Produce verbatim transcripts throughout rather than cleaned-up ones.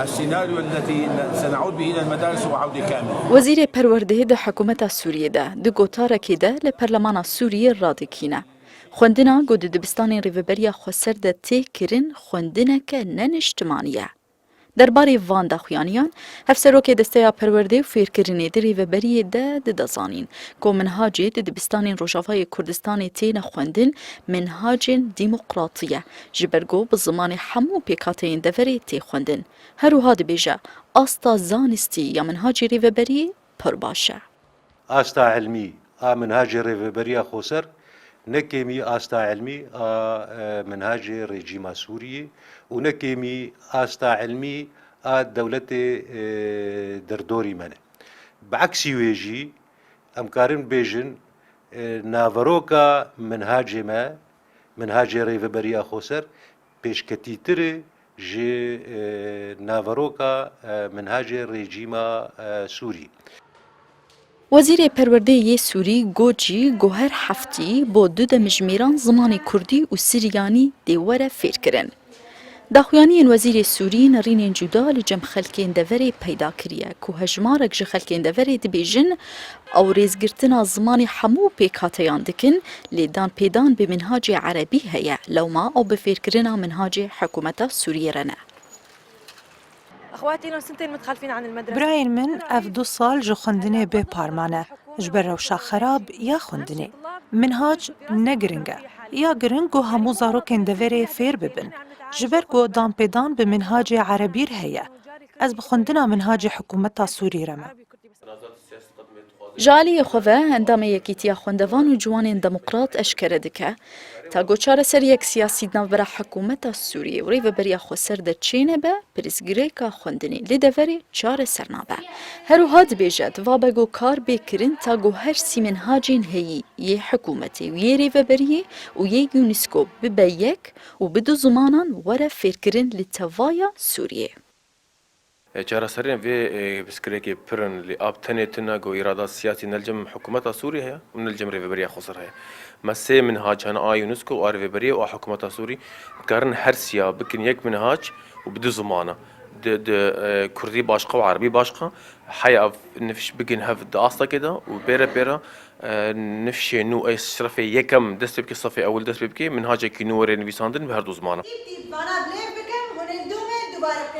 السيناريو التي سنعود به إلى المدارس هو عودة كاملة. Wezîrê Perwerdeyê di hikûmeta Sûriyê de di gotarekê de li Perlemana Sûriyê radikîne. Xwendina ku di dibistanên Rêveberiya Xweser de tê kirin xwendineke ne niştimanî ye. Derbarê van daxuyaniyan, Hevserokê Desteya Perwerdê û Fêrkirinê di Rêveberiyê de dide zanîn ku minhacê di dibistanên Rojavayê Kurdistanê têne xwendin, minhacên demokratî ye, ji ber ku bi zimanê hemû pêkhateyên deverê tê xwendin. Her wiha dibêje, asta zanistî ya minhacê Rêveberiyê pir baş e. Asta ilmî a minhacê Rêveberiya Xweser ne kêmî asta ilmî a, e, minhacê rejîma Sûriyê û ne kêmî asta ilmî a dewletê, e, derdorî me ne. Bi eksî wê jî em karin bêjin, e, naveroka minhacê me, minhacê Rêveberiya Xweser pêşketîtir e ji, e, naveroka, e, minhacê rejîma, e, Sûrî. Wezîrê Perwerdeyê yê Sûrî got jî ku her heftî bo du demjimêran zimanê Kurdî û Siryanî dê were fêrkirin. Daxuyaniyên Wezîrê Sûrî nerînên cuda li cem xelkên deverê peyda kiriye ku hejmarek ji xelkên deverê dibêjin ew rêzgirtina zimanê hemû pêkhateyan dikin, lê danpêdan bi minhacê erebî heye, lewma ew bi fêrkirina minhacê hikûmeta Sûriyê re ne. Birayên min ev du sal ji xwendinê bê par mane, ji ber rewşa xerab ya xwendinê. Minhac ne giring e. Ya giring ku hemû zarokên deverê fêr bibin. Ji ber ku danpêdan bi minhacê erebî re heye. Ez bi xwendina minhacê hikûmeta Sûrî re me. Ji aliyê xwe ve endamê Yekîtiya Xwendevan û Ciwanên Demokrat eşkere dike, ta ku çareseriyek siyasî di navbera hikûmeta Sûriyê û Rêveberiya Xweser de çênebe, pirsgirêka xwendinê li deverê çareser nabe. Her wiha dibêje, divabe ku kar bê kirin ta ku her sî minhacên heyî yê hikûmetê û yê Rêveberiyê û yê UNESCO bibe yek û bi du zimanan were fêrkirin li tevaya Sûriyê. E, çareseriyên vê, e, pirsgirêkê pir in, lê a bi tenê tune ku îrada siyasî ne li cem hikûmeta Sûrî heye û ne li cem Rêveberiya Xweser heye. Me sê minhac hene, a UNESCO, a Rêveberiyê û a hikûmeta Sûrî, dikarin her siya bikin yek minhac û bi du zimana. Di, di, e, Kurdî başqa û Erebî başqa. Heya ev nifş bigin hev di astekê de û pêre pêre, e, nifşê nû ê sifê yekem dest pê bike, sifê ewil dest pê bike, minhacekî nû were nivîsandin bi her du zimana.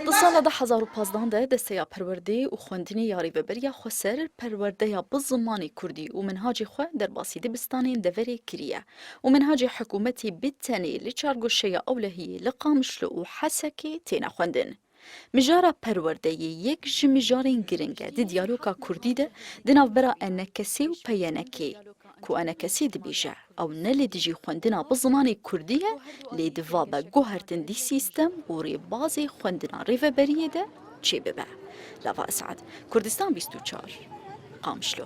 Di sala du hezar û pazdeh de Desteya Perwerdeyê û Xwendinê ya Rêveberiya Xweser perwerdeya bi zimanê Kurdî û minhacê xwe derbasî dibistanên deverê kiriye û minhacê hikûmetê bi tenê li çargoşeya ewlehiyê li Qamişlo û Hesekê têne xwendin. Mijara perwerdeyê yek ji mijarên giring e di diyaloga Kurdî de di navbera ENKSê û PYNKê, ku ENKSê dibêje, ew ne li dijî xwendina bi zimanê Kurdî ye, lê divabe guhertin di sîstem û rêbazê xwendina Rêveberiyê de çêbibe. Lava Esad, Kurdistan bîst û çar, Qamişlo.